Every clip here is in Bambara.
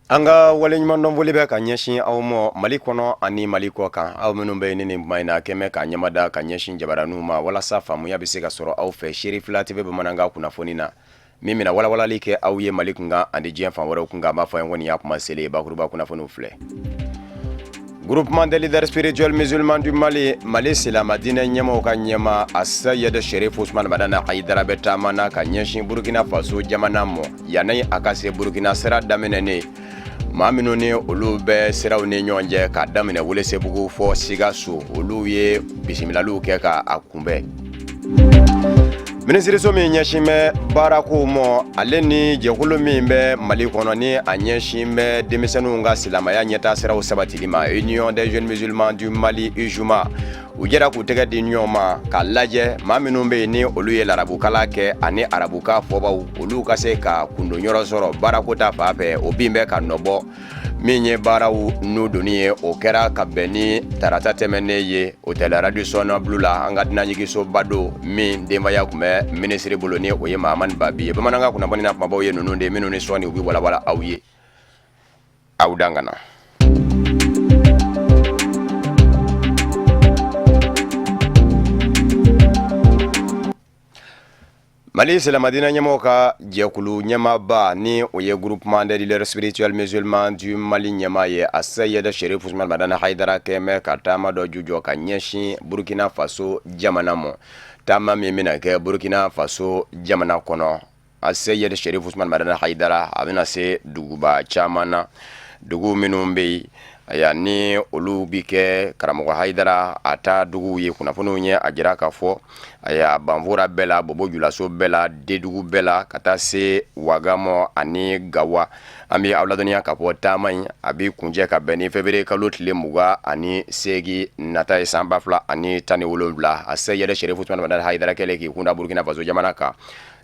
An ka waleɲumandɔnfoli bɛ ka ɲɛsin aw ma Mali kɔnɔ ani Mali kɔ kan, aw minnu bɛ yen ni nin tuma in na kɛmɛ ka ɲɛmada ka ɲɛsin jabaraninw ma walasa faamuya bɛ se ka sɔrɔ aw fɛ Serifila TV bamanankan kunnafoni na min bɛna walawalali kɛ aw ye Mali kunkan ani diɲɛ fan wɛrɛw kunkan. An b'a fɔ an ye ko nin y'a kuma selen ye, bakuruba kunnafoniw filɛ. Groupement des leaders spirituels musulmans du Mali, Mali silamɛ diinɛ ɲɛmaaw ka ɲɛmaa Asayid Sherif Usman Madani Hayidara bɛ taama na ka ɲɛsin Burkina Faso jamana ma. Yanni a ka se Burkina, sira daminɛnen, maa minnu ni olu bɛ siraw ni ɲɔgɔn cɛ k'a daminɛ Welesebugu fɔ Sikaso, olu ye bisimilaliw kɛ ka a kunbɛn. Minisiriso min ɲɛsin bɛ baarakow ma, ale ni jɛkulu min bɛ Mali kɔnɔ ni a ɲɛsin bɛ denmisɛnninw ka silamɛya ɲɛtaa siraw sabatili ma, Union des jeunes musulmans du Mali, UJUMA, u jɛra k'u tɛgɛ di ɲɔgɔn ma k'a lajɛ maa minnu bɛ yen ni olu ye larabukala kɛ ani arabukan fɔbaw, olu ka se ka kundonyɔrɔ sɔrɔ baarako ta fan fɛ. O bin bɛ ka nɔbɔ min ye baaraw n'u donni ye, o kɛra ka bɛn ni tarata tɛmɛnen ye hôtel Radisson Blu la, an ka dunanjiginsoba don min denbaya tun bɛ minisiri bolo, ni o ye Mahamani Babi ye. Bamanankan kunnafoni na kumabaw ye ninnu de minnu ni sɔɔni u bɛ walawala aw ye. Aw dan ka na. Mali silamɛdiinɛ ɲɛmɔgɔw ka jɛkulu ɲɛmaaba, ni o ye Groupement des leaders spirituels musulmans du Mali ɲɛmaa ye, Asayid Sherif Usman Madani Hayidara, kɛmɛ ka taama dɔ jujɔ ka ɲɛsin Burkina Faso jamana ma. Taama min bɛna kɛ Burkina Faso jamana kɔnɔ, Asayid Sherif Usman Madani Hayidara a bɛna se duguba caman na, dugu minnu bɛ yen, ayiwa, ni olu bɛ kɛ karamɔgɔ Hayidara a ta duguw ye. Kunnafoniw ye a jira k'a fɔ, ayiwa, Banfora bɛɛ la, Bobo Julaso bɛɛ la, Dedugu bɛɛ la, ka taa se Waga ma ani Gawa. An bɛ aw ladɔnniya k'a fɔ taama in a bɛ kuncɛ ka bɛn ni février kalo tile 28 nata ye san 2017. Asayid Sherif Usman Madani Hayidara kɛlen k'i kunda Burkina Faso jamana kan,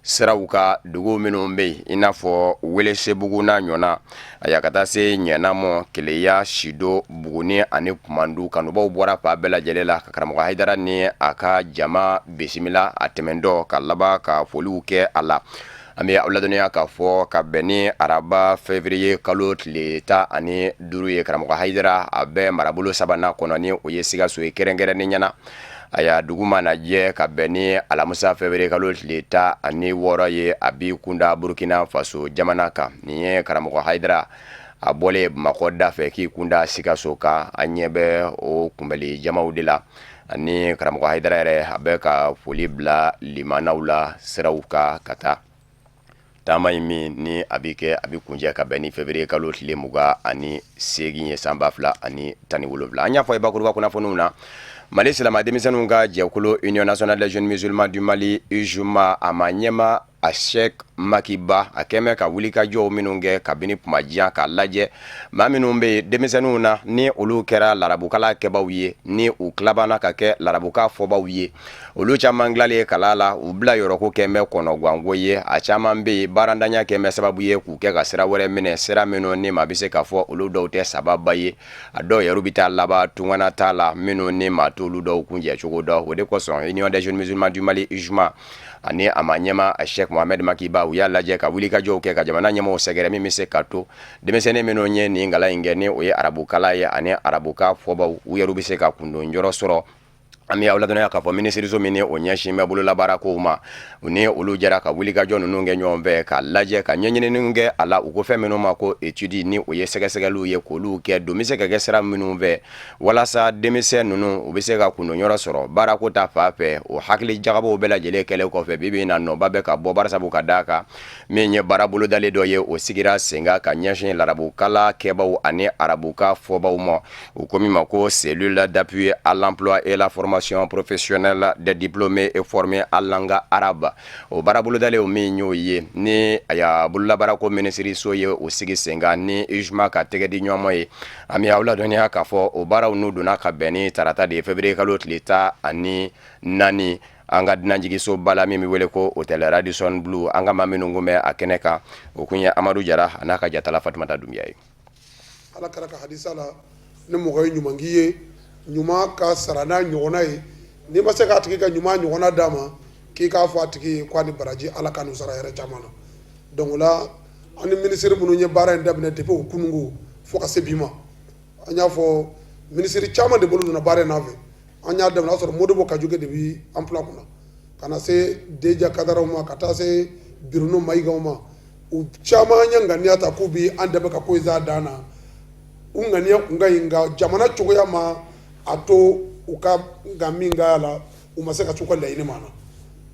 siraw ka dugu minnu bɛ yen, i n'a fɔ Welesebugu n'a ɲɔgɔnna, ayiwa, ka taa se Ɲɛna mɔ, Keleya, Sido, Buguni ani Kumandu, kanubaw bɔra fan bɛɛ lajɛlen la ka karamɔgɔ Hayidara ni a ka jama bisimila a tɛmɛntɔ ka laban ka foliw kɛ a la. An bɛ aw ladɔnniya k'a fɔ ka bɛn ni araba février kalo tile 15 ye, karamɔgɔ Hayidara a bɛ marabolo sabanan kɔnɔ, ni o ye Sikaso ye kɛrɛnkɛrɛnnenya na. Aya, dugu mana jɛ ka bɛn ni alamisa février kalo tile 16 ye, a b'i kunda Burkina Faso jamana kan. Nin ye karamɔgɔ Hayidara a bɔlen Bamakɔ da fɛ k'i kunda Sikaso kan. An ɲɛ bɛ o kunbɛli jamaw de la, ani karamɔgɔ Hayidara yɛrɛ a bɛ ka foli bila limanaw la siraw kan ka taa. Taama in min ni a bɛ kɛ, a bɛ kuncɛ ka bɛn ni février kalo tile 28 ye san 2017. An y'a fɔ i bakuruba kunnafoniw na, Mali silamɛ denmisɛnninw ka jɛkulu Union nationale des jeunes musulmans du Mali, UJUMA, a ma ɲɛmaa a Sheikh Maki Ba, a kɛmɛ ka wulikajɔw minnu kɛ kabini kuma jan k'a lajɛ maa minnu bɛ yen denmisɛnninw na ni olu kɛra larabukala kɛbaw ye, ni u tilabanna ka kɛ larabukan fɔbaw ye, olu caman tilalen kalan la, u bila yɔrɔko kɛn bɛ kɔnɔganko ye. A caman bɛ yen, baarantanya kɛn bɛ sababu ye k'u kɛ ka sira wɛrɛ minɛ, sira minnu ni maa bɛ se k'a fɔ olu dɔw tɛ sababa ye. A dɔw yɛrɛ bɛ taa laban tungana ta la, minnu ni maa t'olu dɔw kuncɛ cogo dɔn. O de kosɔn Union des jeunes musulmans du Mali, UJUMA, ani a ma ɲɛmaa a Sheikh Mohamed Maki Ba, u y'a lajɛ ka wulikajɔw kɛ ka jamana ɲɛmɔgɔw sɛgɛrɛ, min bɛ se ka to denmisɛnnin minnu ye nin kalan in kɛ, ni o ye arabukala ye ani arabukan fɔbaw, u yɛrɛ bɛ se ka kundonyɔrɔ sɔrɔ. An bɛ aw ladɔnniya k'a fɔ minisiriso min ni o ɲɛsin bɛ bololabaara kow ma, u ni olu jɛra ka wulikajɔ ninnu kɛ ɲɔgɔn fɛ, k'a lajɛ ka ɲɛɲininiw kɛ a la. U ko fɛn minnu ma ko étude, ni o ye sɛgɛsɛgɛliw ye k'olu kɛ, don bɛ se ka kɛ sira minnu fɛ walasa denmisɛn ninnu u bɛ se ka kundonyɔrɔ sɔrɔ baarako ta fan fɛ. O hakili jagabɔw bɛɛ lajɛlen kɛlen kɔfɛ, bi bi in na nɔba bɛ ka bɔ, barisabu ka d'a kan min ye baara bolodalen dɔ ye, o sigira sen kan ka ɲɛsin larabukala kɛbaw ani arabukan fɔbaw ma. U ko min ma ko cellule d'appui à l'emploi et la formation professionnelle des diplômés et formés en langue arabe. O baara bolodalen min y'o ye, ni a bololabaarako minisiriso ye o sigi sen kan ni UJUMA ka tɛgɛ di ɲɔgɔn ye. An bɛ aw ladɔnniya k'a fɔ o baaraw n'u donna ka bɛn ni tarata de ye, février kalo tile 14, an ka dunanjiginsoba la min bɛ wele ko hôtel Radisson Blu. An ka maa minnu kun bɛ a kɛnɛ kan, o kun ye Amadu Jara a n'a ka jatala Fatumata Dunbiya ye. Ala kira ka hadisa la, ni mɔgɔ ye ɲuman k'i ye, ɲuman ka sara n'a ɲɔgɔnna ye. N'i ma se k'a tigi ka ɲuman ɲɔgɔnna d'a ma, k'i k'a fɔ a tigi ye k'a ni baraji, Ala ka n'u sara yɛrɛ caman na. Donc o la, An ni minisiri minnu ye baara in daminɛ depuis o kununko fo ka se bi ma, an y'a fɔ, minisiri caman de bolo donna baara in nɔfɛ. An y'a daminɛ, o y'a sɔrɔ Modibo Kajuge de bɛ emploi kunna, ka na se Deja Kadaraw ma, ka taa se Bruno Mayigaw ma. U caman ye ŋaniya ta k'u bɛ an dɛmɛ ka ko in s'a dan na. U ŋaniya kun ka ɲi, nka jamana cogoya ma a to u ka nka min k'a la, u ma se ka s'u ka laɲini ma na.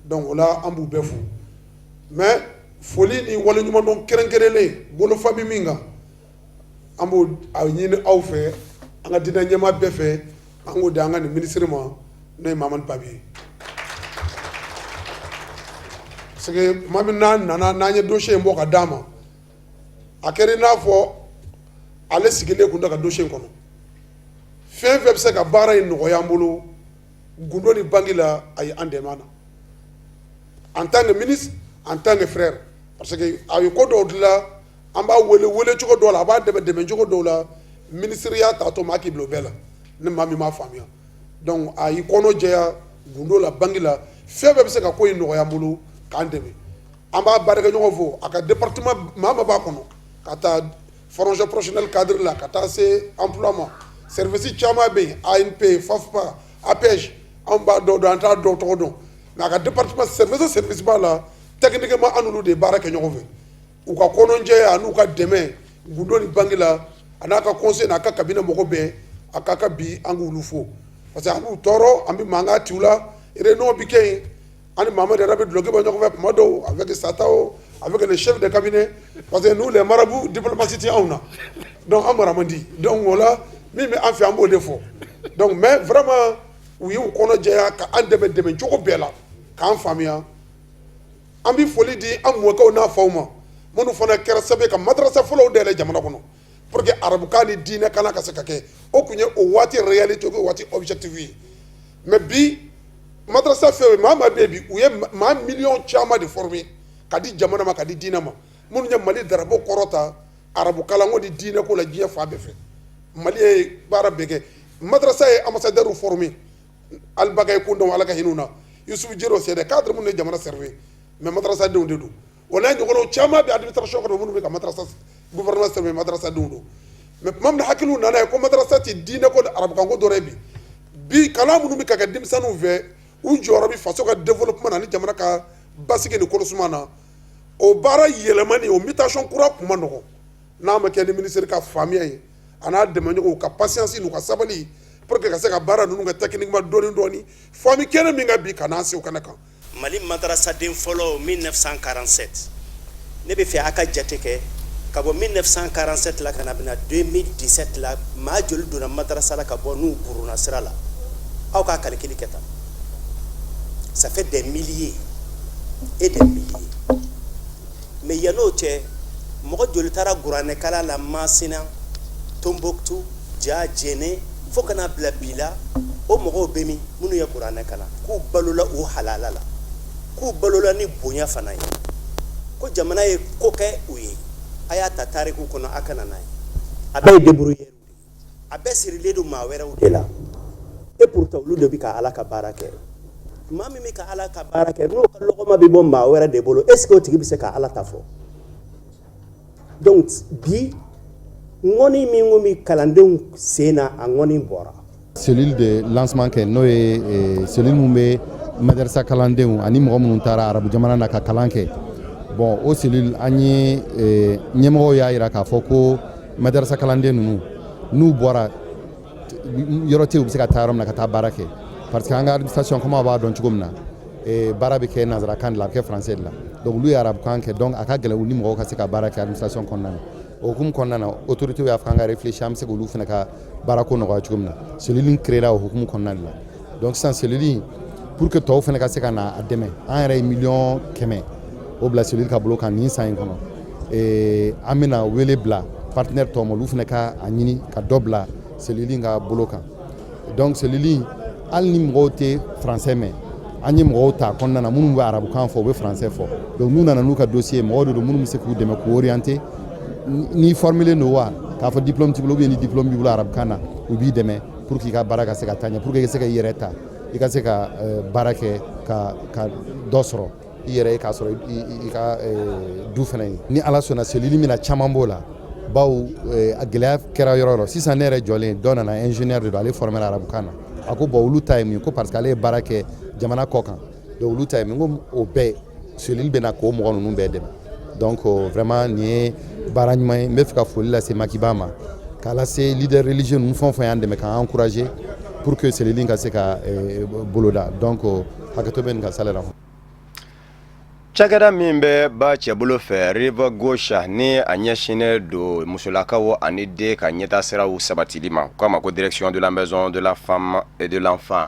Donc o la, an b'u bɛɛ fo, mais foli ni waleɲumandɔn kɛrɛnkɛrɛnlen bolofa bɛ min kan, an b'o a ɲini aw fɛ, an ka diinɛ ɲɛmaa bɛɛ fɛ, an k'o di an ka nin minisiri ma, n'o ye Mamadu Babi ye. Parce que tuma min n'a nana, n'an ye dossier in bɔ ka d'a ma, a kɛra i n'a fɔ ale sigilen kun tɛ ka dossier in kɔnɔ. Fɛn fɛn bɛ se ka baara in nɔgɔya an bolo gundo ni banque la, a ye an dɛmɛ a na en tant que ministre, en tant que frère, parce que a ye ko dɔw dilan, an b'a wele wele cogo dɔw la, a b'a dɛmɛ dɛmɛ cogo dɔw la. Ministeriya t'a to maa k'i bila o bɛɛ la ni maa min m'a faamuya. Donc a y'i kɔnɔ jɛya gundo la, banque la, fɛn bɛɛ bɛ se ka ko in nɔgɔya an bolo k'an dɛmɛ. An b'a baarakɛɲɔgɔn fo, a ka département maa maa b'a kɔnɔ, ka taa formation professionnelle cadre la, ka taa se emploi ma. Service caman bɛ yen, ANP, FAFPA, APEJ, anw b'a dɔw dɔn, an t'a dɔw tɔgɔ dɔn, mais a ka département, service o service b'a la, techniquement an n'olu de ye baara kɛ ɲɔgɔn fɛ. U ka kɔnɔjɛya an'u ka dɛmɛ gundo ni banque la, a n'a ka conseil n'a ka cabinet mɔgɔ bɛɛ, a ka ka bi an k'olu fo, parce que an b'u tɔɔrɔ, an bɛ mankan ci u la, réunion bi kɛ yen, an ni Mamadu yɛrɛ bɛ duloki bɔ ɲɔgɔn fɛ tuma dɔw avec Satao, avec le chef de cabinet, parce que nous les marabouts, diplomatie tɛ anw na, donc an mara man di. Donc o la, min bɛ an fɛ, an b'o de fɔ. Donc mais vraiment, u y'u kɔnɔ jɛya ka an dɛmɛ dɛmɛ cogo bɛɛ la k'an faamuya. An bɛ foli di an mɔkɛw n'a faw ma, minnu fana kɛra sababu ye ka madarasa fɔlɔw dayɛlɛ jamana kɔnɔ pour que arabukan ni diinɛ kalan ka se ka kɛ. O tun ye o waati réalité, o waati objectif ye. Mais bi, madarasa fɛn maa maa bɛ yen bi, u ye maa miliyɔn caman de former ka di jamana ma, ka di diinɛ ma, minnu ye Mali drapeau kɔrɔta arabu kalanko ni diinɛ ko la diɲɛ fan bɛɛ fɛ. Mali ye baara bɛɛ kɛ. Madarasa ye ambassadeur former, Alibagaye Kundaw, Ala ka hinɛ u na, Yusufu Jero, c'est des cadres minnu ye jamana servir, mais madarasa denw de don. O n'a ɲɔgɔnnaw caman bɛ administration kɔnɔ, minnu bɛ ka madarasa gouvernement servir, madarasa denw don. Mais tuma min na hakiliw nana ye ko madarasa tɛ diinɛ ko ni arabukan ko dɔrɔn ye, bi kalan minnu bɛ ka kɛ denmisɛnninw fɛ, u jɔyɔrɔ bɛ faso ka développement na ni jamana ka basigi ni kolosuma na. O baara yɛlɛmani, o mutation kura kun ma nɔgɔn n'a ma kɛ ni ministre ka faamuya ye, a n'a dɛmɛɲɔgɔnw ka patience n'u ka sabali, pour que ka se ka baara ninnu kɛ techniquement dɔɔni dɔɔni. Faamu kɛnɛ min ka bi ka n'an se o kɛnɛ kan. Mali madarasaden fɔlɔ, 1947, ne bɛ fɛ a ka jate kɛ ka bɔ 1947 la ka na bɛna 2017 la, maa joli donna madarasa la ka bɔ n'u buruna sira la? Aw k'a calcul kɛ tan, ça fait des milliers et des milliers. Mais yan'o cɛ, mɔgɔ joli taara kuranɛkalan la Masina, Tombouctou, Ja, Jɛnɛ, fo ka n'a bila bi la? O mɔgɔw bɛ min? Minnu ye kuranɛ kalan, k'u balola o halala la, k'u balola ni bonya fana ye, ko jamana ye ko kɛ u ye, a y'a ta tariku kɔnɔ, a kana n'a ye. A bɛɛ ye débrouilleur de ye, a bɛɛ sirilen don maa wɛrɛw de la. Et pourtant, olu de bɛ ka Ala ka baara kɛ. Maa min bɛ ka Ala ka baara kɛ, n'o ka lɔgɔma bɛ bɔ maa wɛrɛ de bolo, est ce que o tigi bɛ se ka Ala ta fɔ? Donc bi, ŋɔni min ko bɛ kalandenw sen na, a ŋɔni bɔra. Cellule de lancement kɛ, n'o ye cellule mun bɛ madarasa kalandenw ani mɔgɔ minnu taara arabu jamana na ka kalan kɛ. Bon, o cellule, an ye ɲɛmɔgɔw y'a yira k'a fɔ ko madarasa kalanden ninnu, n'u bɔra, yɔrɔ tɛ u bɛ se ka taa yɔrɔ min na ka taa baara kɛ, parce que an ka administration, comme aw b'a dɔn cogo min na, baara bɛ kɛ nanzarakan de la, a bɛ kɛ français de la. Donc olu ye arabukan kɛ, donc a ka gɛlɛn u ni mɔgɔw ka se ka baara kɛ administration kɔnɔna na. O hukumu kɔnɔna na, autorité y'a fɔ an ka réfléchir, an bɛ se k'olu fana ka baarako nɔgɔya cogo min na. Cellule in créé o hukumu kɔnɔna de la. Donc sisan, cellule in, pour que tɔw fana ka se ka na a dɛmɛ, an yɛrɛ ye 100 000 o bila cellule ka bolo kan nin san in kɔnɔ. An bɛna wele bila partenaire tɔw ma, olu fana ka a ɲini ka dɔ bila cellule in ka bolo kan. Donc cellule in, hali ni mɔgɔw tɛ français mɛn, an ye mɔgɔw ta kɔnɔna na minnu bɛ arabukan fɔ, u bɛ français fɔ. Donc n'u nana n'u ka dossier, mɔgɔw de don minnu bɛ se k'u dɛmɛ k'u orienter. N'i formelen don wa k'a fɔ diplôme t'i bolo, ou bien ni diplôme b'i bolo arabukan na, u b'i dɛmɛ pour que i ka baara ka se ka taa ɲɛ, pour que i ka se ka i yɛrɛ ta, i ka se ka baara kɛ ka dɔ sɔrɔ. i yɛrɛ ye k'a sɔrɔ i ka du fana ye. Ni Ala sɔnna, cellule bɛna caman b'o la, bawo a gɛlɛya kɛra yɔrɔ yɔrɔ. Sisan ne yɛrɛ jɔlen, dɔ nana, ingénieur de don, ale formé arabukan na. A ko bon, olu ta ye mun ye? Ko parce que ale ye baara kɛ jamana kɔ kan, donc olu ta ye mun? Ko o bɛɛ cellule bɛna k'o mɔgɔ ninnu bɛɛ dɛmɛ. Donc vraiment, nin ye baara ɲuman ye. N bɛ fɛ ka foli lase Makiba ma, k'a lase leader religieux ninnu fɛn o fɛn y'an dɛmɛ k'an encourager pour que cellule ka se ka boloda. Donc hakɛto bɛ nin ka sale la. Cakɛda min bɛ ba cɛbolo fɛ, Rive Gauche, ni a ɲɛsinnen don musolakaw ani den ka ɲɛtasiraw sabatili ma, k'a ma ko Direction de la Maison de la Femme et de l'Enfant,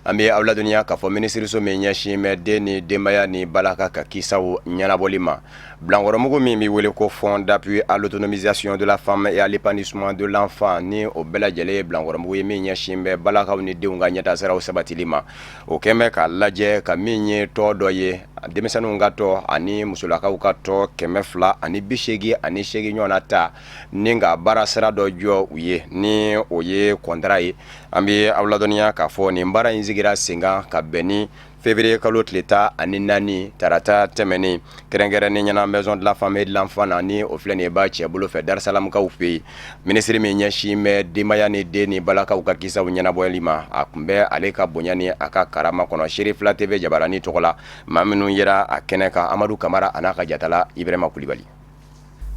an bɛ aw ladɔnniya k'a fɔ minisiriso min ɲɛsin bɛ den ni denbaya ni balaka ka kisaw ɲɛnabɔli ma, bilankɔrɔmugu min bɛ wele ko Fonds d'appui à l'autonomisation de la femme et à l'épanouissement de l'enfant, ni o bɛɛ lajɛlen ye bilankɔrɔmugu ye min ɲɛsin bɛ balakaw ni denw ka ɲɛtasiraw sabatili ma, o kɛn bɛ k'a lajɛ ka min ye tɔ dɔ ye, denmisɛnninw ka tɔ ani musolakaw ka tɔ 288 ɲɔgɔn na ta ni ka baara sira dɔ jɔ u ye, ni o ye contrat ye. An bɛ aw ladɔnniya k'a fɔ nin baara in sigira sen kan ka bɛn ni février kalo tile 14, tarata tɛmɛnen, kɛrɛnkɛrɛnnen ɲɛna Maison de la Femme et de l'Enfant na, ni o filɛ nin ye ba cɛ bolo fɛ, Darusalamkaw fɛ yen. Minisiri min ɲɛsin bɛ denbaya ni den ni balakaw ka kisaw ɲɛnabɔli ma, a tun bɛ ale ka bonya ni a ka karama kɔnɔ. Seere fila TV jabaranin tɔgɔ la, maa minnu yera a kɛnɛ kan, Amadu Kamara a n'a ka jatala Ibrahima Kulibali.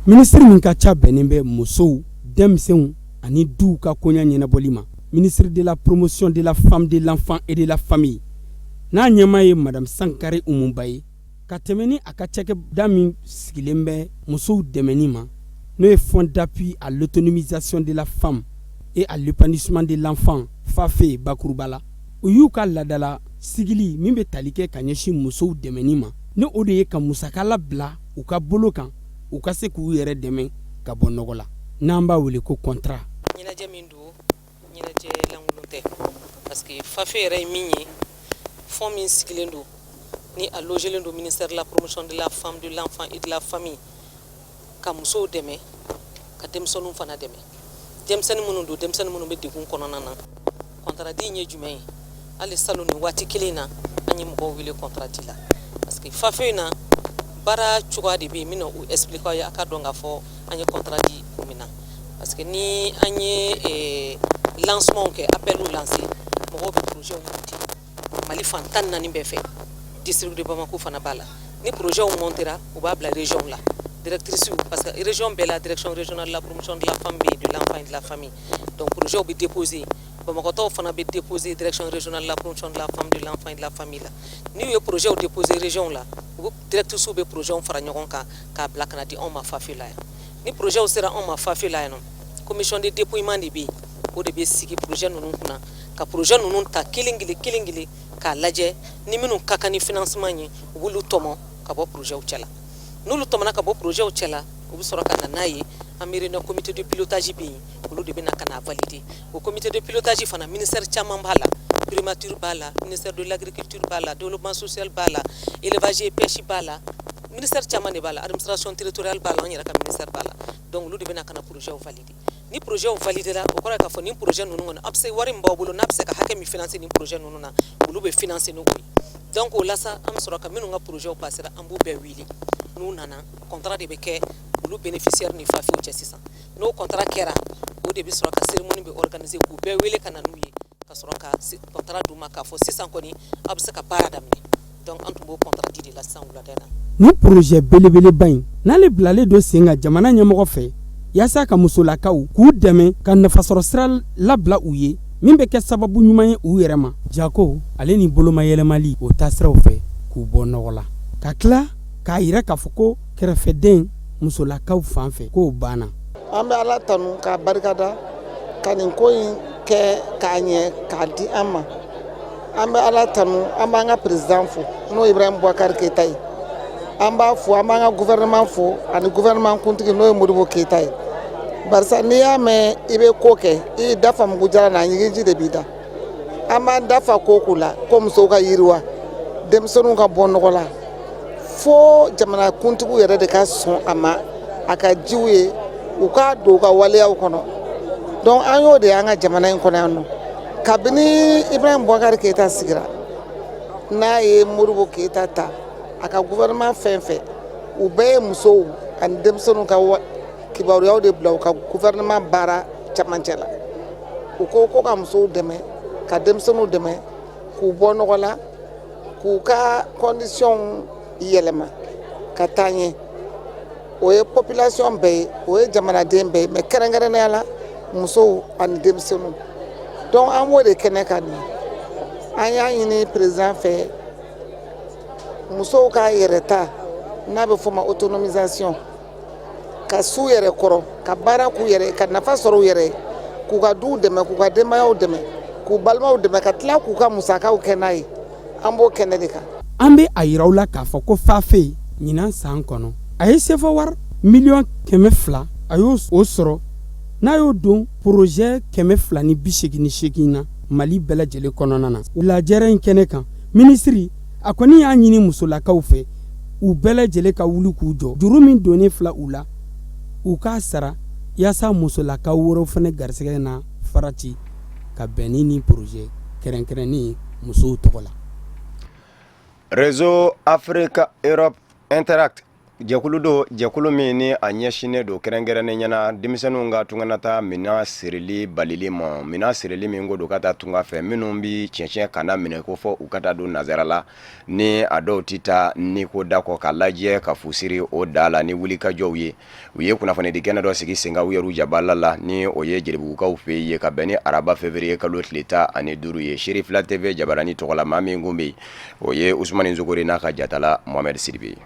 Minisiri min ka ca bɛnnen bɛ musow, denmisɛnw ani duw ka koɲa ɲɛnabɔli ma, ministre de la Promotion de la Femme, de l'Enfant et de la Famille, n'a ɲɛmaa ye Madame Sankare Umuba ye, ka tɛmɛ ni a ka cakɛda min sigilen bɛ musow dɛmɛni ma, n'o ye Fonds d'appui à l'autonomisation de la femme et à l'épanouissement de l'enfant, FAFE bakuruba la, u y'u ka ladala sigili min bɛ tali kɛ ka ɲɛsin musow dɛmɛni ma, ni o de ye ka musaka labila u ka bolo kan, u ka se k'u yɛrɛ dɛmɛ ka bɔ nɔgɔ la, n'an b'a wele ko contrat. Ɲɛnajɛ min don, ɲɛnajɛ lankolon tɛ, parce que FAFE yɛrɛ ye min ye, fonds min sigilen don, ni a logelen don ministère de la Promotion de la Femme, de l'Enfant et de la Famille, ka musow dɛmɛ, ka denmisɛnninw fana dɛmɛ, denmisɛnnin minnu don, denmisɛnnin minnu bɛ degun kɔnɔna na. Contrat di in ye jumɛn ye? Hali salon nin waati kelen na, an ye mɔgɔw wele contrat di la, parce que FAFE in na, baara cogoya de bɛ yen. N bɛna o expliquer aw ye, a ka dɔn k'a fɔ an ye contrat di kun min na, parce que ni an ye lancement kɛ, appel lancer, mɔgɔw bɛ projet monter Mali fan 14 bɛɛ fɛ, district de Bamako fana b'a la. Ni projet montera, u b'a bila région la, directrice, parce que région bɛɛ la, Direction régionale de la Promotion de la Femme bɛ yen, de l'Enfant et de la Famille. Donc projet bɛ déposer, Bamakɔ taw fana bɛ déposer Direction régionale de la Promotion de la Femme, de l'Enfant et de la Famille la. N'u ye projet déposer région la, u bɛ directrice bɛ projet fara ɲɔgɔn kan k'a bila ka na di anw ma FAFE la yan. Ni projet sera anw ma FAFE la yan nɔ, commission de dépouillement de bɛ yen, o de bɛ sigi projet ninnu kunna, ka projet ninnu ta kelen kelen kelen kelen k'a lajɛ ni minnu ka kan ni financement ye, u b'olu tɔmɔ ka bɔ projet cɛ la. N'olu tɔmɔna ka bɔ projet cɛ la, u bɛ sɔrɔ ka na n'a ye. An bɛ réunion, comité de pilotage bɛ yen, olu de bɛ na ka na valider. O comité de pilotage fana, ministère caman b'a la: primature b'a la, ministère de l'Agriculture b'a la, Développement social b'a la, Élevage et Pêche b'a la, ministère caman de b'a la, Administration territoriale b'a la, an yɛrɛ ka ministère b'a la. Donc olu de bɛ na ka na projet valider. Ni projet validé la, o kɔrɔ ye k'a fɔ nin projet ninnu kɔnɔ, a bɛ se wari min b'aw bolo, n'a bɛ se ka hakɛ min financer nin projet ninnu na, olu bɛ financer n'o ye. Donc o la sa, an bɛ sɔrɔ ka minnu ka projet passera, an b'u bɛɛ wele. N'u nana, contrat de bɛ kɛ olu bénéficiaire ni FAFEw cɛ. Sisan n'o contrat kɛra, o de bɛ sɔrɔ ka cérémonie bɛ organiser k'u bɛɛ wele ka na n'u ye, ka sɔrɔ ka contrat d'u ma k'a fɔ sisan kɔni, aw bɛ se ka baara daminɛ. Donc an tun b'o contrat di de la sisan wulada in na. Nin projet belebeleba in, n'ale bilalen don sen kan jamana ɲɛmɔgɔ fɛ, yaasa ka musolakaw k'u dɛmɛ ka nafasɔrɔ sira labila u ye, min bɛ kɛ sababu ɲuman ye u yɛrɛ ma, jako ale ni bolomayɛlɛmali o taasiraw fɛ, k'u bɔ nɔgɔ la, ka tila k'a yira k'a fɔ ko kɛrɛfɛden musolakaw fan fɛ k'o banna. An bɛ Ala tanu k'a barikada ka nin ko in kɛ k'a ɲɛ k'a di an ma. An bɛ Ala tanu, an b'an ka président fo, n'o ye Ibrahim Boubacar Keita ye. An b'a fo, an b'an ka gouvernement fo ani gouvernement kuntigi, n'o ye Modibo Keita ye, barisa n'i y'a mɛn i bɛ ko kɛ, i dafa mugu jara na, ɲigiji de b'i da. An b'an dafa ko ko la ko musow ka yiriwa, denmisɛnninw ka bɔ nɔgɔ la, fo jamana kuntigiw yɛrɛ de ka sɔn a ma, a ka jiw ye, u k'a don u ka waleyaw kɔnɔ. Donc an y'o de y'an ka jamana in kɔnɔ yan nɔ. Kabini Ibrahim Boubacar Keita sigira, n'a ye Modibo Keita ta, A ka gouvernement fɛn fɛn, u bɛɛ ye musow ani denmisɛnninw ka kibaruyaw de bila u ka gouvernement baara camancɛ la. U ko ko ka musow dɛmɛ, ka denmisɛnninw dɛmɛ, k'u bɔ nɔgɔ la, k'u ka condition yɛlɛma ka taa ɲɛ. O ye population bɛɛ ye, o ye jamanaden bɛɛ ye, mais kɛrɛnkɛrɛnnenya la musow ani denmisɛnninw. Donc an b'o de kɛnɛ kan nin. An y'a ɲini président fɛ, musow ka yɛrɛ ta n'a bɛ f'o ma autonomisation, ka s'u yɛrɛ kɔrɔ, ka baara k'u yɛrɛ, ka nafa sɔrɔ u yɛrɛ ye, k'u ka duw dɛmɛ, k'u ka denbayaw dɛmɛ, k'u balimaw dɛmɛ, ka tila k'u ka musakaw kɛ n'a ye. An b'o kɛnɛ de kan. An bɛ a yira aw la k'a fɔ ko FAFE, ɲinan san kɔnɔ, a ye sefa wari 200 miliyɔn, a y'o sɔrɔ n'a y'o don projet 288 na Mali bɛɛ lajɛlen kɔnɔna na. Lajɛrɛ in kɛnɛ kan, minisiri a kɔni y'a ɲini musolakaw fɛ, u bɛɛ lajɛlen ka wuli k'u jɔ, juru min donnen fila u la, u k'a sara, yaasa musolakaw wɛrɛw fana garisɛgɛ na farati ka bɛn ni nin projet kɛrɛnkɛrɛnnen musow tɔgɔ la. Réseau Afrique Europe Interact jɛkulu do, jɛkulu min ni a ɲɛsinnen don kɛrɛnkɛrɛnnen ɲɛna denmisɛnninw ka tunganata minɛn sirili balili ma, minɛn sirili min ko don ka taa tunga fɛ, minnu bi cɛncɛn kana minɛ ko fɔ u ka taa don nazara la, ni a dɔw tɛ taa ni ko da kɔ ka lajɛ ka fusiri o da la ni wulikajɔw ye. U ye kunnafonidi kɛnɛ dɔ sigi sen kan u yɛrɛ jabala la, ni o ye Jelibugukaw fɛ ye, ka bɛn ni araba février kalo tile 15 ye. Seri Fila TV jabarani tɔgɔ la, maa min kun bɛ yen, o ye Usumani Zogori n'a ka jatala Mohamed Sidibe ye.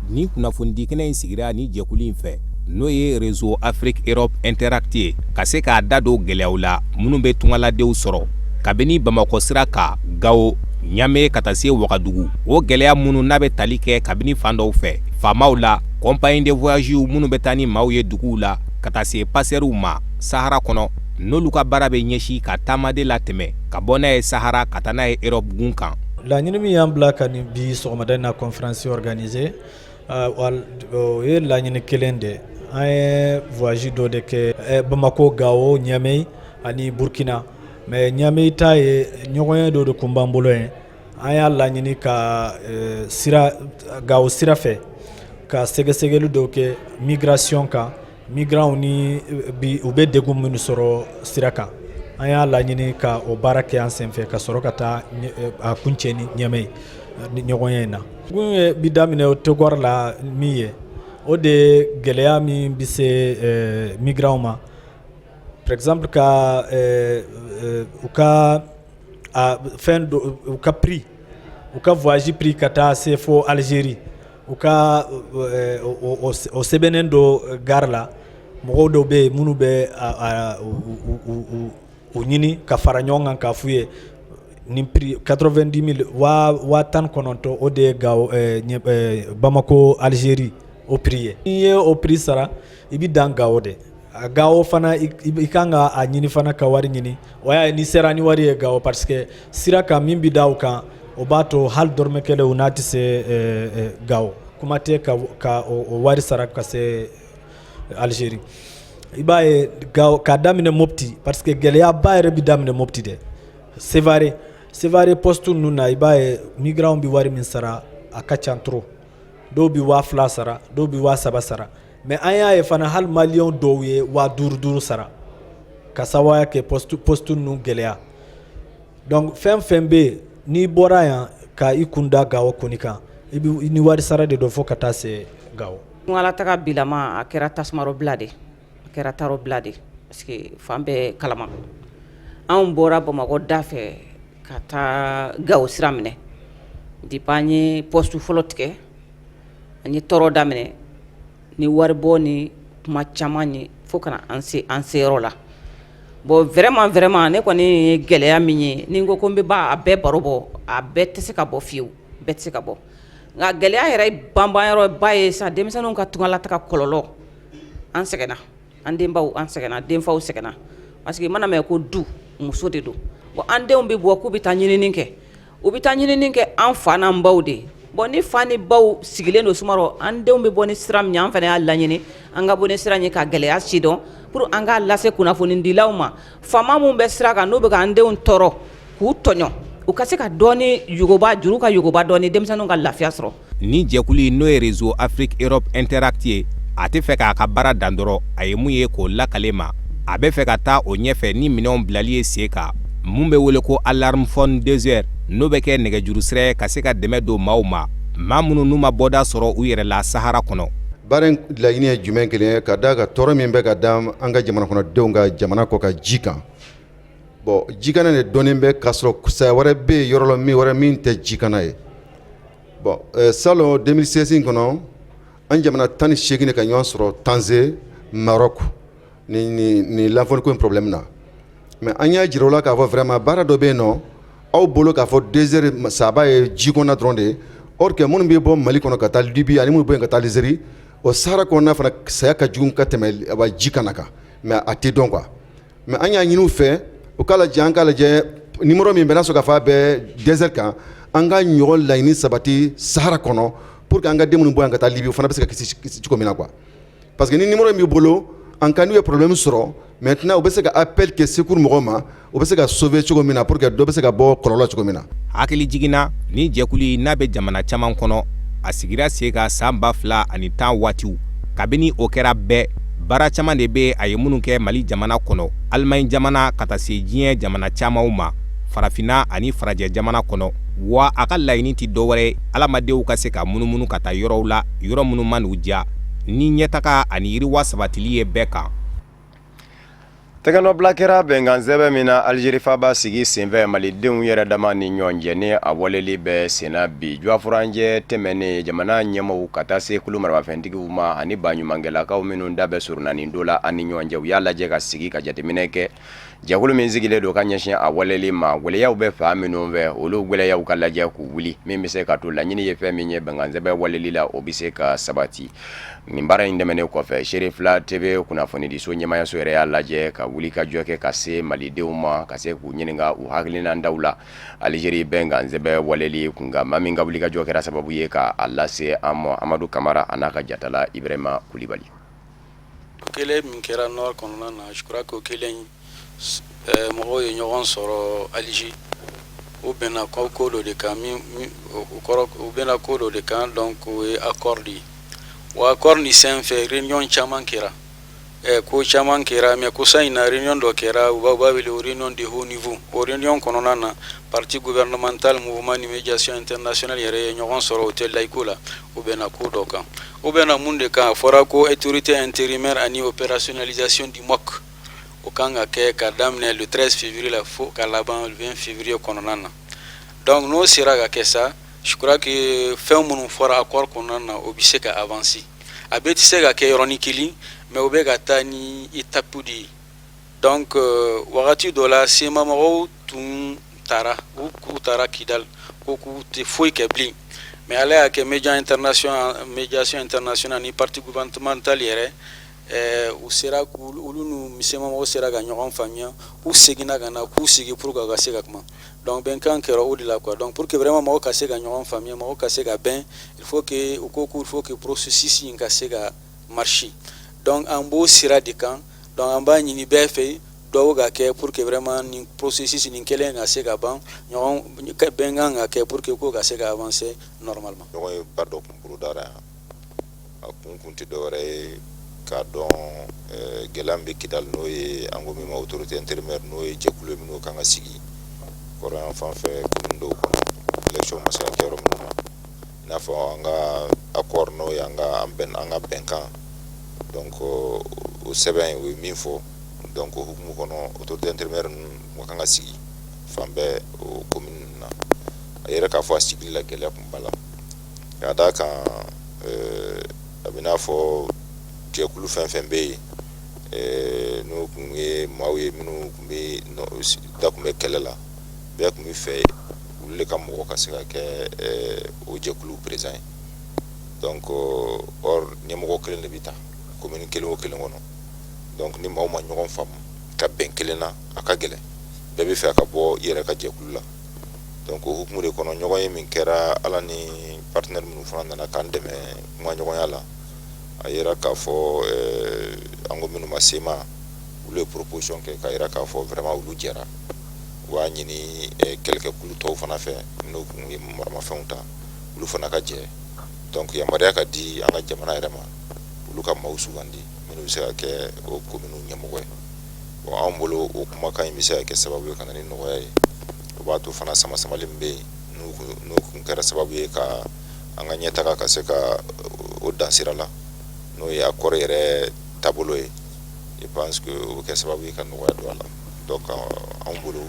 Ni kunnafonidi kɛnɛ in sigira ni jɛkulu in fɛ, n'o ye Réseau Afrique Europe Interact ye, ka se k'a da don gɛlɛyaw la minnu bɛ tungaladenw sɔrɔ kabini Bamakɔ sira kan Gawo, Ɲame, ka taa se Wagadugu. O gɛlɛya minnu n'a bɛ tali kɛ kabini fan dɔw fɛ, faamaw la, compagnie de voyage minnu bɛ taa ni maaw ye duguw la, ka taa se passeurw ma Sahara kɔnɔ, n'olu ka baara bɛ ɲɛsin ka taamaden latɛmɛ ka bɔ n'a ye Sahara ka taa n'a ye Europe gun kan. Laɲini min y'an bila ka nin bi sɔgɔmada in na conférence organiser, o ye laɲini kelen de. An ye voyage dɔ de kɛ Bamakɔ, Gawo, Ɲamɛ ani Burukina. Mais Ɲamɛ ta ye ɲɔgɔn ye dɔ de tun b'an bolo yen. An y'a laɲini ka sira Gawo sira fɛ ka sɛgɛsɛgɛli dɔw kɛ migration kan, migrants ni bi u bɛ degun minnu sɔrɔ sira kan. An y'a laɲini ka o baara kɛ an senfɛ, ka sɔrɔ ka taa a kuncɛ ni Ɲamɛ ni ɲɔgɔn ye in na. Kun ye bi daminɛ Togor la min ye, o de ye gɛlɛya min bɛ se migrants ma, par exemple ka u ka fɛn, u ka prix, u ka voyage prix ka taa se fo Algérie, u ka o sɛbɛnnen don gare la. Mɔgɔw dɔw bɛ yen minnu bɛ u ɲini ka fara ɲɔgɔn kan k'a f'u ye nin prix 90 000, 19 000, o de ye Gawo Bamako Algérie o prix ye. N'i ye o prix sara, i bɛ dan Gawo de. A Gawo fana, i kan ka a ɲini fana ka wari ɲini. O y'a ye n'i sera ni wari ye Gawo, parce que sira kan min bɛ da o kan, o b'a to hali dɔrɔmɛ kelen u n'a tɛ se Gawo, kuma tɛ ka o wari sara ka se Algérie. I b'a ye Gawo k'a daminɛ Mopti, parce que gɛlɛyaba yɛrɛ bɛ daminɛ Mopti de, Sevare, Sevare poste ninnu na. I b'a ye migrants bɛ wari min sara, a ka ca trop. Dɔw bɛ 2000 sara, dɔw bɛ 3000 sara. Mais an y'a ye fana, hali maliyɛnw dɔw ye 5000 duuru sara ka sababuya kɛ poste ninnu gɛlɛya. Donc fɛn fɛn bɛ yen, n'i bɔra yan ka i kun da Gawo kɔni kan, i bɛ ni wari sara de don fo ka taa se Gawo. Tungalataga bilama, a kɛra tasuma bila de, a kɛra taarɔ bila de, parce que fan bɛɛ kalama. Anw bɔra Bamakɔ da fɛ ka taa Gawo sira minɛ. Depuis an ye poste fɔlɔ tigɛ, an ye tɔɔrɔ daminɛ ni waribɔ ni kuma caman ye fo kana an se an seyɔrɔ la. Bon, vraiment, vraiment, ne kɔni ye gɛlɛya min ye, ni n ko ko n bɛ ba a bɛɛ baro bɔ, a bɛɛ tɛ se ka bɔ fiyewu, bɛɛ tɛ se ka bɔ. Nka gɛlɛya yɛrɛ banbanyɔrɔba ye sa, denmisɛnninw ka tungalataga kɔlɔlɔ. An sɛgɛnna, an denbaw an sɛgɛnna, denfaw sɛgɛnna, parce que i mana mɛn ko du, muso de don. Bon, an denw bɛ bɔ k'u bɛ taa ɲinini kɛ, u bɛ taa ɲinini kɛ an fa n'an baw de. Bon, ni fa ni baw sigilen don sumaworo, an denw bɛ bɔ ni sira min ye, an fana y'a laɲini an ka bɔ ni sira ye ka gɛlɛya si dɔn pour an k'a lase kunnafonidilaw ma. Faama min bɛ sira kan, n'u bɛ k'an denw tɔɔrɔ k'u tɔɲɔ, u ka se ka dɔɔni yogoba juru ka yogoba dɔɔni, denmisɛnninw ka lafiya sɔrɔ. Ni jɛkulu in, n'o ye Réseau Afrique Europe Interact ye, a tɛ fɛ k'a ka baara dan dɔrɔn a ye mun ye k'o lakale ma. A bɛ fɛ ka taa o ɲɛfɛ ni minɛnw bilali ye sen kan, mun bɛ wele ko alarme phone désert, n'o bɛ kɛ nɛgɛjuru sira ye ka se ka dɛmɛ don maaw ma, maa minnu n'u ma bɔda sɔrɔ u yɛrɛ la Sahara kɔnɔ. Baara in laɲini ye jumɛn kelen ye? Ka da ka tɔɔrɔ min bɛ ka da an ka jamana kɔnɔdenw ka jamana kɔ ka ji kan. Bon, jikana de dɔnnen bɛ, k'a sɔrɔ saya wɛrɛ bɛ yen yɔrɔ la min wɛrɛ min tɛ jikana ye. Bon, salon 2016 in kɔnɔ, an jamana 18 de ka ɲɔgɔn sɔrɔ Tanger, Maroc, ni Lanfone ko in problème na. Mais an y'a jira o la k'a fɔ vraiment baara dɔ bɛ yen nɔ aw bolo, k'a fɔ désert saba ye ji kɔnɔna dɔrɔn de ye. Or que minnu bɛ bɔ Mali kɔnɔ ka taa Libye ani minnu bɛ yen ka taa Algérie, o Sahara kɔnɔna fana saya ka jugu ka tɛmɛ ji kana kan, mais a tɛ dɔn quoi. Mais an y'a ɲini u fɛ u k'a lajɛ, an k'a lajɛ numéro min bɛ n'a sɔrɔ k'a fɔ a bɛ désert kan, an ka ɲɔgɔn laɲini sabati Sahara kɔnɔ pour que an ka den minnu bɔ yan ka taa Libye, o fana bɛ se ka kisi cogo min na quoi. Parce que ni numéro in b'i bolo, en cas n'u ye problème sɔrɔ maintenant, u bɛ se ka appel kɛ secours mɔgɔw ma, u bɛ se ka sauver cogo min na, pour que dɔ bɛ se ka bɔ kɔlɔlɔ cogo min na. Hakili jiginna, ni jɛkulu n'a bɛ jamana caman kɔnɔ, a sigira sen kan san 2010 waatiw. Kabini o kɛra bɛɛ, baara caman de bɛ a ye minnu kɛ Mali jamana kɔnɔ, Alimaɲi jamana, ka taa se diɲɛ jamana camanw ma, Farafinna ani farajɛ jamana kɔnɔ. Wa a ka laɲini tɛ dɔwɛrɛ, adamadenw ka se ka munumunu ka taa yɔrɔw la, yɔrɔ minnu ma n'u diya, ni ɲɛtaga ani yiriwa sabatili ye bɛɛ kan. Tɛgɛnɔbila kɛra bɛnkan sɛbɛn min na Alizeri faba sigi senfɛ malidenw yɛrɛ dama ni ɲɔgɔn cɛ, ni a waleli bɛ senna bi juwafuranjɛ tɛmɛnen, jamana ɲɛmɔgɔw ka taa se kulu maramafɛntigiw ma ani baɲumankɛlakaw minnu da bɛ surunani don la ani ɲɔgɔn cɛ, u y'a lajɛ ka sigi ka jateminɛ kɛ. Jɛkulu min sigilen don ka ɲɛsin a waleli ma, gwɛlɛyaw bɛ fan minnu fɛ, olu gwɛlɛyaw ka lajɛ k'u wuli, min bɛ se ka to laɲini ye fɛn min ye bɛnkan sɛbɛn waleli la, o bɛ se ka sabati. Nin baara in tɛmɛnen kɔfɛ, Serifila TV kunnafonidiso ɲɛmayaso yɛrɛ y'a lajɛ ka wuli ka jɔ kɛ ka se malidenw ma, ka se k'u ɲininka u hakilinandaw la Alizeri bɛnkan sɛbɛn waleli kunkan. Maa min ka wuli ka jɔ kɛra sababu ye k'a lase an ma, Amadu Kamara, a n'a ka jatala Ibrahima Kulibali. Kelen min kɛra nord kɔnɔna na, je crois que o kelen, mɔgɔw ye ɲɔgɔn sɔrɔ Alger, u bɛnna ko dɔ de kan min o kɔrɔ, u bɛnna ko dɔ de kan. Donc o ye accord de ye. O accord nin senfɛ, réunion caman kɛra, ko caman kɛra. Mais kosa in na, réunion dɔ kɛra, u b'a wele o réunion de haut niveau. O réunion kɔnɔna na, parti gouvernemental, mouvement ni médiation internationale yɛrɛ ye ɲɔgɔn sɔrɔ hôtel Laico la. U bɛnna ko dɔ kan. U bɛnna mun de kan? A fɔra ko autorité intérimaire ani opérationnalisation du MOC, o kan ka kɛ ka daminɛ le 13 février la fo ka laban le 20 février kɔnɔna na. Donc n'o sera ka kɛ sa, je crois que fɛn minnu fɔra accord kɔnɔna na, o bɛ se ka avancer. A bɛɛ tɛ se ka kɛ yɔrɔnin kelen, mais o bɛ ka taa ni étape de ye. Donc wagati dɔ la, CMA mɔgɔw tun taara, u taara Kidal, ko k'u tɛ foyi kɛ bilen. Mais Ala y'a kɛ, médiation internationale ni parti gouvernemental yɛrɛ, u sera, olu n'u CMA mɔgɔw sera ka ɲɔgɔn faamuya. U seginna ka na k'u sigi pour que ka se ka kuma. Donc bɛnkan kɛra o de la quoi. Donc pour que vraiment mɔgɔw ka se ka ɲɔgɔn faamuya, mɔgɔw ka se ka bɛn, il faut que u ko qu'il faut que processus in ka se ka marcher. Donc an b'o sira de kan. Donc an b'a ɲini bɛɛ fɛ, dɔw ka kɛ pour que vraiment nin processus nin kelen ka se ka ban, ɲɔgɔn bɛnkan ka kɛ pour que ko ka se ka avancer normalement. Ɲɔgɔn ye ba dɔ kun bolodara yan. A kun tɛ dɔwɛrɛ ye k'a dɔn gɛlɛya min bɛ Kidali, n'o ye an ko min ma autorité intérimaire, n'o ye jɛkulu ye minnu kan ka sigi kɔrɔyan fan fɛ, commune dɔw kɔnɔ, élection ma se ka kɛ yɔrɔ minnu na, i n'a fɔ an ka accord, n'o ye an ka an bɛn an ka bɛnkan. Donc o sɛbɛn, o ye min fɔ. Donc o hukumu kɔnɔ, autorité intérimaire ninnu ka kan ka sigi fan bɛɛ o commune ninnu na. A yɛrɛ k'a fɔ a sigili la, gɛlɛya kun b'a la, k'a d'a kan a bɛ n'a fɔ jɛkulu fɛn fɛn bɛ yen, n'o kun ye maaw ye minnu tun bɛ da tun bɛ kɛlɛ la, bɛɛ tun bɛ fɛ olu de ka mɔgɔ ka se ka kɛ o jɛkulu président ye. Donc or ɲɛmɔgɔ kelen de bɛ ta commune kelen o kelen kɔnɔ. Donc ni maaw ma ɲɔgɔn faamu ka bɛn kelen na, a ka gɛlɛn, bɛɛ bɛ fɛ ka bɔ i yɛrɛ ka jɛkulu la. Donc o hukumu de kɔnɔ, ɲɔgɔn ye min kɛra, Ala ni partenaire minnu fana nana k'an dɛmɛ kumaɲɔgɔnya la, a yira k'a fɔ an ko minnu ma CMA, olu ye proposition kɛ k'a yira k'a fɔ vraiment olu jɛra. U b'a ɲini kɛlɛkɛkulu tɔw fana fɛ, n'o kun ye maramafɛnw ta, olu fana ka jɛ. Donc yamaruya ka di an ka jamana yɛrɛ ma, olu ka maaw sugandi minnu bɛ se ka kɛ o kominiw ɲɛmɔgɔ ye. Bon, anw bolo, o kumakan in bɛ se ka kɛ sababu ye ka na ni nɔgɔya ye. O b'a to fana, sama samali min bɛ yen, n'o kun kɛra sababu ye ka an ka ɲɛtaga ka se ka o dan sira la, n'o ye accord yɛrɛ taabolo ye, je pense que o bɛ kɛ sababu ye ka nɔgɔya don a la. Donc anw bolo.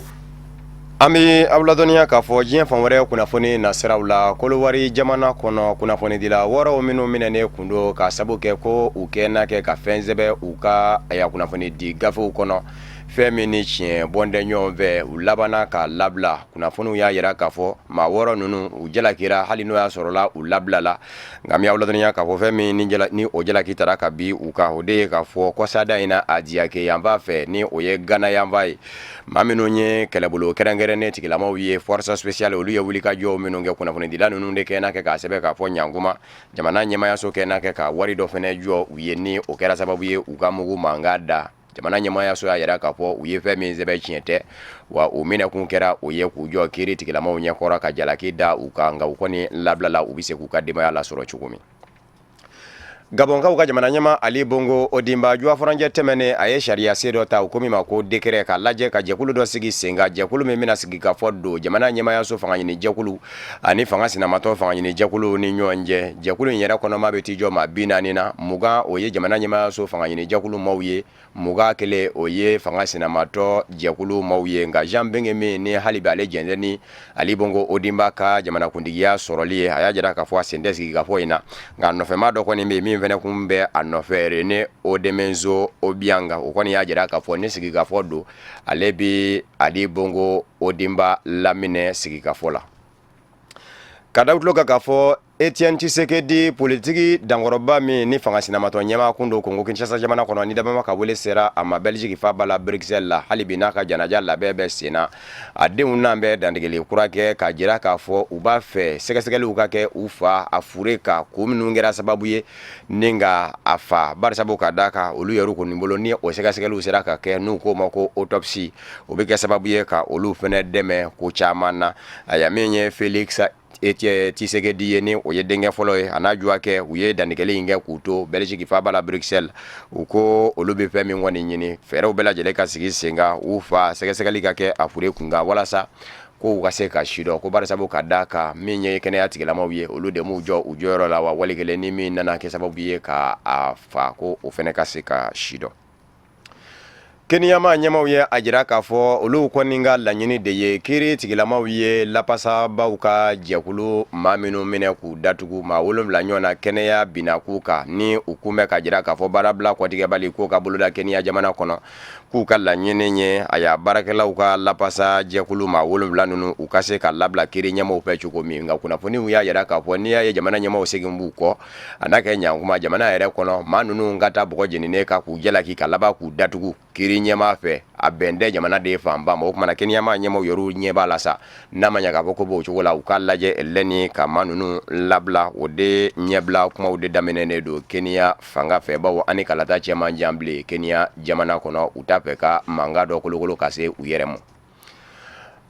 An bɛ aw ladɔnniya k'a fɔ diɲɛ fan wɛrɛ kunnafoni nasiraw la, Kɔdiwari jamana kɔnɔ, kunnafonidila 6 minnu minɛnen kun don ka sabu kɛ ko u kɛ n'a kɛ ka fɛn sɛbɛn u ka aya kunnafoni di gafew kɔnɔ, fɛn min ni tiɲɛ bɔn tɛ ɲɔgɔn fɛ, u labanna ka labila. Kunnafoniw y'a jira k'a fɔ maa 6 ninnu, u jalakira, hali n'o y'a sɔrɔla u labilala. Nka an bɛ aw ladɔnniya k'a fɔ fɛn min ni o jalaki tara ka bin u kan, o de ye k'a fɔ kɔsada in na, Adiaké yanfan fɛ, ni o ye Gana yanfan ye, maa minnu ye kɛlɛbolo kɛrɛnkɛrɛnnen tigilamaw ye, force spéciale, olu ye wulikajɔ minnu kɛ, kunnafonidila ninnu de kɛ n'a kɛ k'a sɛbɛn k'a fɔ ɲankuma jamana ɲɛmayaso kɛ n'a kɛ ka wari dɔ fana jɔ u ye, ni o kɛra sababu ye u ka mugu mankan da. Jamana ɲɛmayaso y'a jira k'a fɔ u ye fɛn min sɛbɛn, tiɲɛ tɛ, wa u minɛkun kɛra o ye k'u jɔ kiiri tigilamaw ɲɛkɔrɔ ka jalaki da u kan. Nka u kɔni labilala, u bɛ se k'u ka denbaya lasɔrɔ cogo min. Gabɔnkaw ka jamana ɲɛmaa Ali Bongo Ondimba, juwa furancɛ tɛmɛnen, a ye sariya sen dɔ ta, u ko min ma ko décret, k'a lajɛ ka jɛkulu dɔ sigi sen kan, jɛkulu min bɛna sigi ka fɔ don jamana ɲɛmayaso fanga ɲini jɛkulu ani fanga sinamatɔ fanga ɲini jɛkulu ni ɲɔgɔn cɛ. Jɛkulu in yɛrɛ kɔnɔma bɛ t'i jɔ maa 40 na, 20 o ye jamana ɲɛmayaso fanga ɲini jɛkulu maaw ye, 21 o ye fanga sinamatɔ jɛkulu maaw ye. Nka Jean Ping min ni hali bi ale jɛn tɛ ni Ali Bongo Ondimba ka jamanakuntigiya sɔrɔli ye, a y'a jira k'a fɔ a sen tɛ sigikafɔ in na. Nka nɔfɛmaa dɔ kɔni bɛ yen min fana kun bɛ a nɔfɛ, René Odemenzo Obiang, o kɔni y'a jira k'a fɔ ni sigikafɔ don, ale bɛ Ali Bongo Ondimba laminɛ sigikafɔ la. Ka da tulo kan k'a fɔ Etienne Tshisekedi, politiki dankɔrɔba min ni fanga sinamatɔ ɲɛmaa kun don Kongo Kinshasa jamana kɔnɔ, ni dabama ka wele sera a ma Belgique faaba la Bruxelles la, hali bi n'a ka janaja labɛn bɛ sen na, a denw n'an bɛ dantigɛli kura kɛ k'a jira k'a fɔ u b'a fɛ sɛgɛsɛgɛliw ka kɛ u fa a fure kan, ko minnu kɛra sababu ye ni ka a fa, barisabu ka d'a kan olu yɛrɛ kɔni bolo, ni o sɛgɛsɛgɛliw sera ka kɛ, n'u k'o ma ko autopsie, o bɛ kɛ sababu ye ka olu fana dɛmɛ ko caman na. Aya, min ye Felix Tshisekedi ye, ni o ye denkɛ fɔlɔ ye, a n'a juwakɛ, u ye dantigɛli in kɛ k'u to Belgique faaba la Bruxelles. U ko olu bɛ fɛn min kɔni ɲini, fɛɛrɛw bɛɛ lajɛlen ka sigi sen kan, u fa sɛgɛsɛgɛli ka kɛ a fure kun kan, walasa ko u ka se ka sidɔn ko barisabu ka d'a kan min ye kɛnɛya tigilamaw ye, olu de m'u jɔ u jɔyɔrɔ la, wa wali kelen ni min nana kɛ sababu ye ka a fa, ko o fana ka se ka sidɔn. Kenya maa ɲɛmaw ye a jira k'a fɔ olu kɔni ka laɲini de ye kiiri tigilamaw ye lapasabaw ka jɛkulu maa minnu minɛ k'u datugu, maa 7 ɲɔgɔn na, kɛnɛya binna k'u kan, ni u kun bɛ ka jira k'a fɔ baarabila kɔtigɛbali k'o ka boloda Kenya jamana kɔnɔ, k'u ka laɲini ye a y'a baarakɛlaw ka lapasa jɛkulu maa 7 ninnu, u ka se ka labila kiiri ɲɛmaw fɛ cogo min. Nka kunnafoniw y'a jira k'a fɔ n'i y'a ye jamana ɲɛmaw segin b'u kɔ, a n'a kɛ ɲankuma jamana yɛrɛ kɔnɔ, maa ninnu ka taa bɔgɔ jeninen kan k'u jalaki ka laban k'u datugu kiiri ɲɛmaa fɛ, a bɛn tɛ jamanaden fanba ma. O kumana Kenya maa ɲɛmaw yɛrɛ ɲɛ b'a la sa, n'a ma ɲɛ k'a fɔ ko b'o cogo la, u k'a lajɛ lɛni ka maa ninnu labila. O de ɲɛbila kumaw de daminɛnen don Kenya fanga fɛ, bawo ani kalata cɛ man jan bilen Kenya jamana kɔnɔ, u t'a fɛ ka mankan dɔ kolokolo ka se u yɛrɛ ma.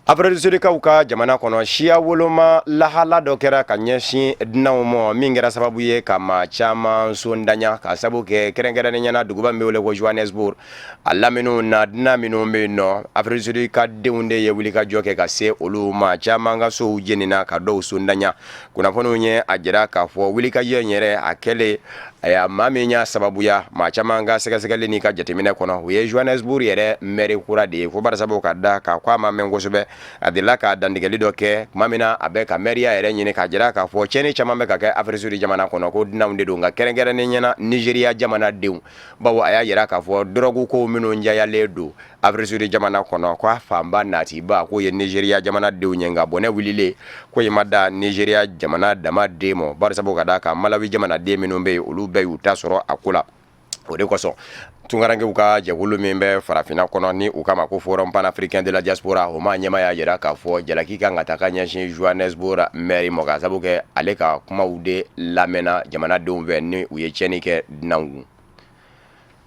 Afrique du Sud kaw ka jamana kɔnɔ, siya woloma lahala dɔ kɛra ka ɲɛsin dunanw ma, min kɛra sababu ye ka maa caman sondanya, ka sabu kɛ kɛrɛnkɛrɛnnenya na duguba min bɛ wele ko Johannesburg a laminiw na, dunan minnu bɛ yen nɔ, Afrique du Sud ka denw de ye wulikajɔ kɛ ka se olu ma. Caman ka sow jenina, ka dɔw sondanya. Kunnafoniw ye a jira k'a fɔ wulikajɔ in yɛrɛ a kɛlen, ayiwa, maa min y'a sababuya, maa caman ka sɛgɛsɛgɛli n'i ka jateminɛ kɔnɔ, o ye Johannesburg yɛrɛ maire kura de ye, ko barisabu ka da k'a ko a ma mɛn kosɛbɛ, a delila ka dantigɛli dɔ kɛ tuma min na a bɛ ka maire yɛrɛ ɲini, k'a jira k'a fɔ tiɲɛni caman bɛ ka kɛ Afrique du Sud jamana kɔnɔ, ko dunanw de don, nka kɛrɛnkɛrɛnnen ɲɛna Nigeria jamana denw, bawo a y'a jira k'a fɔ dɔrɔgu ko minnu jayalen don Afrique du Sud jamana kɔnɔ, ko a fanba natiba k'o ye Nigeria jamana denw ye. Nka bɔnɛ wulilen ko in ma da Nigeria jamana dama den ma, barisabu ka d'a kan Malawi jamanaden minnu bɛ yen, olu bɛɛ y'u ta sɔrɔ a ko la. O de kosɔn tunkarankew ka jɛkulu min bɛ farafinna kɔnɔ, ni u k'a ma ko Forum panafricain de la diaspora, o maa ɲɛmaa y'a jira k'a fɔ jalaki kan ka taa ka ɲɛsin Johannesburg maire ma, ka sababu kɛ ale ka kumaw de lamɛnna jamanadenw fɛ ni u ye tiɲɛni kɛ dunanw kun.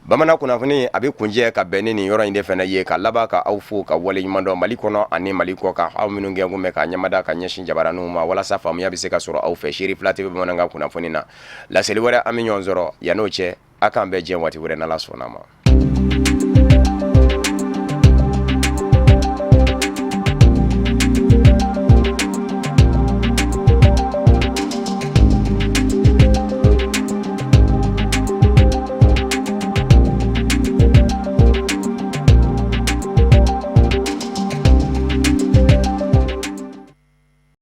Bamanan kunnafoni a bɛ kuncɛ ka bɛn ni nin yɔrɔ in de fana ye, ka laban ka aw fo ka waleɲuman dɔn Mali kɔnɔ ani Mali kɔ kan, aw minnu kɛ kun bɛ ka ɲɛmada ka ɲɛsin jabaraninw ma walasa faamuya bɛ se ka sɔrɔ aw fɛ Seri 2 TV bamanankan kunnafoni na. Laseli wɛrɛ, an bɛ ɲɔgɔn sɔrɔ. Yann'o cɛ, a k'an bɛn diɲɛ waati wɛrɛ, n'Ala sɔnna a ma.